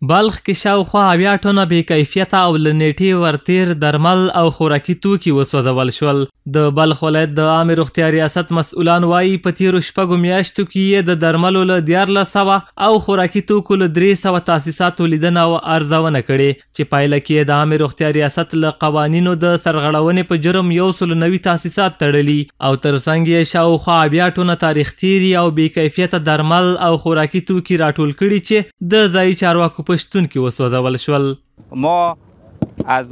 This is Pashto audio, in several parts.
بلخ کې شاوخوا 70 ټنه بې کیفیته او له نیټې ورتېر درمل او خوراکي توکي وسوځول شول. د بلخ ولایت د عامې روغتیا ریاست مسؤلان وایي، په تېرو 6 میاشتو کې یې د درملو له 1300 او خوراکي توکو له 300 تاسیساتو لیدنه او ارزونه کړې، چې پایله کې یې د عامې روغتیا ریاست له قوانینو د سرغړونې په جرم 190 تاسیسات تړلي او ترڅنګ یې شاوخوا 70 ټنه تاریخ تېري او بې کیفیته درمل او خوراکي توکي راټول کړي، چې د ځایي چارواکو په شتون کې وسوځول شول. ما از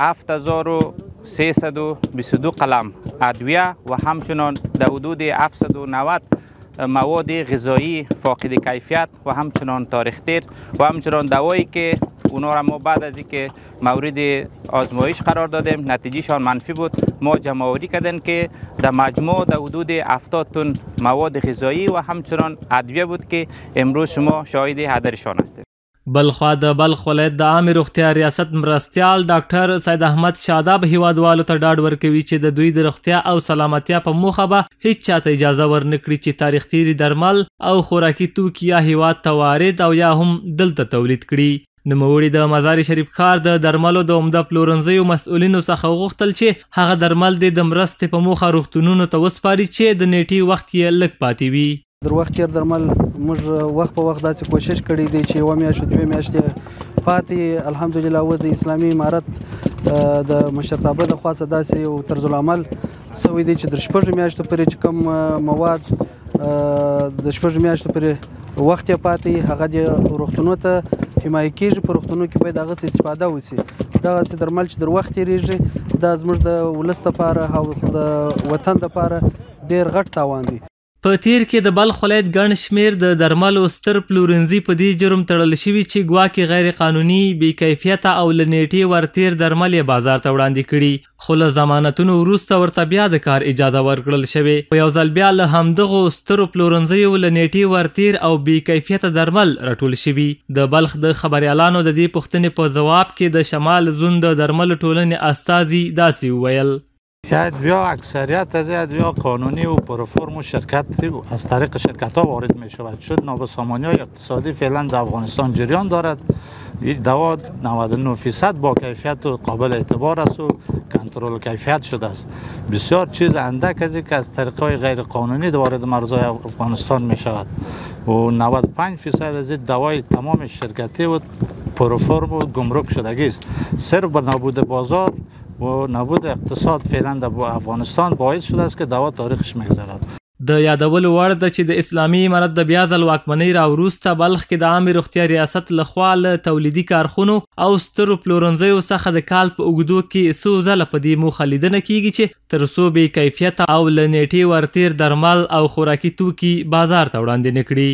7322 قلم ادویه و همچنان در حدود 790 مواد غذایی فاقد کیفیت و همچنان تاریخ تیر و همچنان دوایی که اونا را ما بعد از اینکه مورد آزمایش قرار دادیم نتیجهشان منفی بود، ما جمع آوری کردیم که در مجموع در حدود 70 تن مواد غذایی و همچنان ادویه بود که امروز شما شاهد هدرشان هستید. بلخوا د بلخ ولایت د عامې روغتیا ریاست مرستیال ډاکټر سید احمد شاداب هیوادوالو ته ډاډ ورکوي چې د دوی د روغتیا او سلامتیا په موخه به هیڅ چاته اجازه ورنکړي چې تاریخ تېري درمل او خوراکي توکي یا هیواد ته وارد او یا هم دلته تولید کړي. نوموړي د مزار شریف ښار د درملو د عمده پلورنځیو مسؤلینو څخه وغوښتل چې هغه درمل دې د مرستې په موخه روغتونونو ته وسپاري چې د نیټې وخت یې لږ پاتې وي. در وخت تېر درمل موږ وخت په وخت داسې کوشش کړی دی چې یوه میاشت 2 میاشتې پاتې، الحمدلله اوس د اسلامي امارت د مشرتابه د خوا څخه داسې یو طرزالعمل سوی دی چې در 6 میاشتو پورې چې کوم مواد د 6 میاشتو پورې وخت یې پاتې، هغه د روغتونو ته حمایه کېږي. په روغتونو کې باید هغسې استفاده وشي. دغسې درمل چې در وخت تېرېږي دا زموږ د ولس دپاره او د وطن دپاره ډېر غټ تاوان دی. په تیر کې د بلخ ولایت ګڼ شمېر د درملو ستر پلورنځي په دې جرم تړل شوي چې ګواکې غیر قانوني، بې کیفیته او له نیټې ورتېر درمل یې بازار ته وړاندې کړي، خو له ضمانتونو وروسته ورته بیا د کار اجازه ورکړل شوې. خو یو ځل بیا له همدغو سترو پلورنځیو له نیټې ورتېر او بې کیفیته درمل راټول شوي. د بلخ د خبریالانو د دې پوښتنې په ځواب کې د شمال زون د درملو ټولنې استازي داسې وویل: ادویه اکثریت از ادویه قانونی و پروفرم و شرکت از طریق شرکت ها وارد می شود. چون نابسامانی های اقتصادی فعلا در افغانستان جریان دارد. این دوا 99% با کیفیت و قابل اعتبار است و کنترل کیفیت شده است. بسیار چیز اندک از که از طریق های غیر قانونی وارد مرزهای افغانستان می شود و 95% از این دوای تمام شرکتی و پروفرم و گمرک شدگی است. صرف به نابود بازار و نبود اقتصاد فعلا در افغانستان باعث شده است که دوا تاریخش میگذرد. د یادولو وړ ده چې د اسلامي امارت د بیا ځل واکمنۍ را وروسته بلخ کې د عامې روغتیا ریاست لخوا له تولیدي کارخونو او سترو پلورنځیو څخه د کال په اوږدو کې څو ځله په دې موخه لیدنه کیږي چې تر څو بې کیفیته او له نیټې ورتېر درمل او خوراکي توکي بازار ته وړاندې نه کړي.